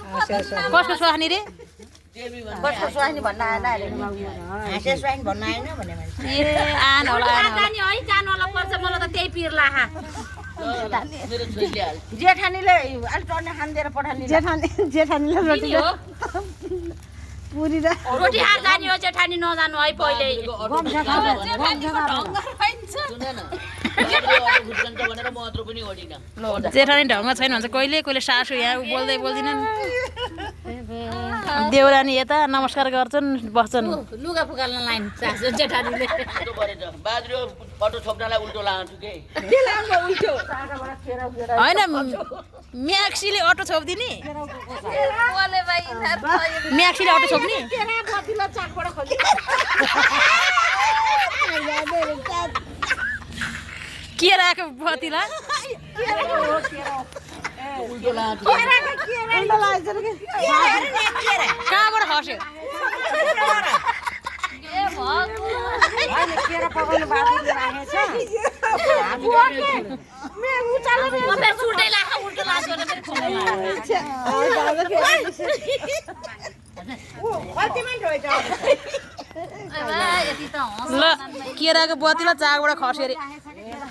कसको स्वास्नी रे कसको स्वास्नी भन्न आएन अरे हाँसे स्वास्नी भन्न आएन भने मान्छे ए आन होला जानी है जानुवाला पर्छ मलाई त त्यही पिर लाहा जेठानीले अलि टर्ने खानिदिएर पठाउने जेठानीले रोटी हो पुरी र रोटी हार जानी हो जेठानी नजानु है पहिले जेठानी ढङ्ग छैन भन्छ कहिले कहिले सासु यहाँ बोल्दै बोल्दिनन् देउरानी यता नमस्कार गर्छन् बस्छन् लुगा फुकाल्न लाइन सासु जेठानीले होइन म्याक्सीले अटो छोपिदिने म्याक्सीले अटो छोप्ने के राख्यो बत्तीलाई कहाँबाट खस्यो ल केराको बत्तीलाई चाकबाट खस्यो अरे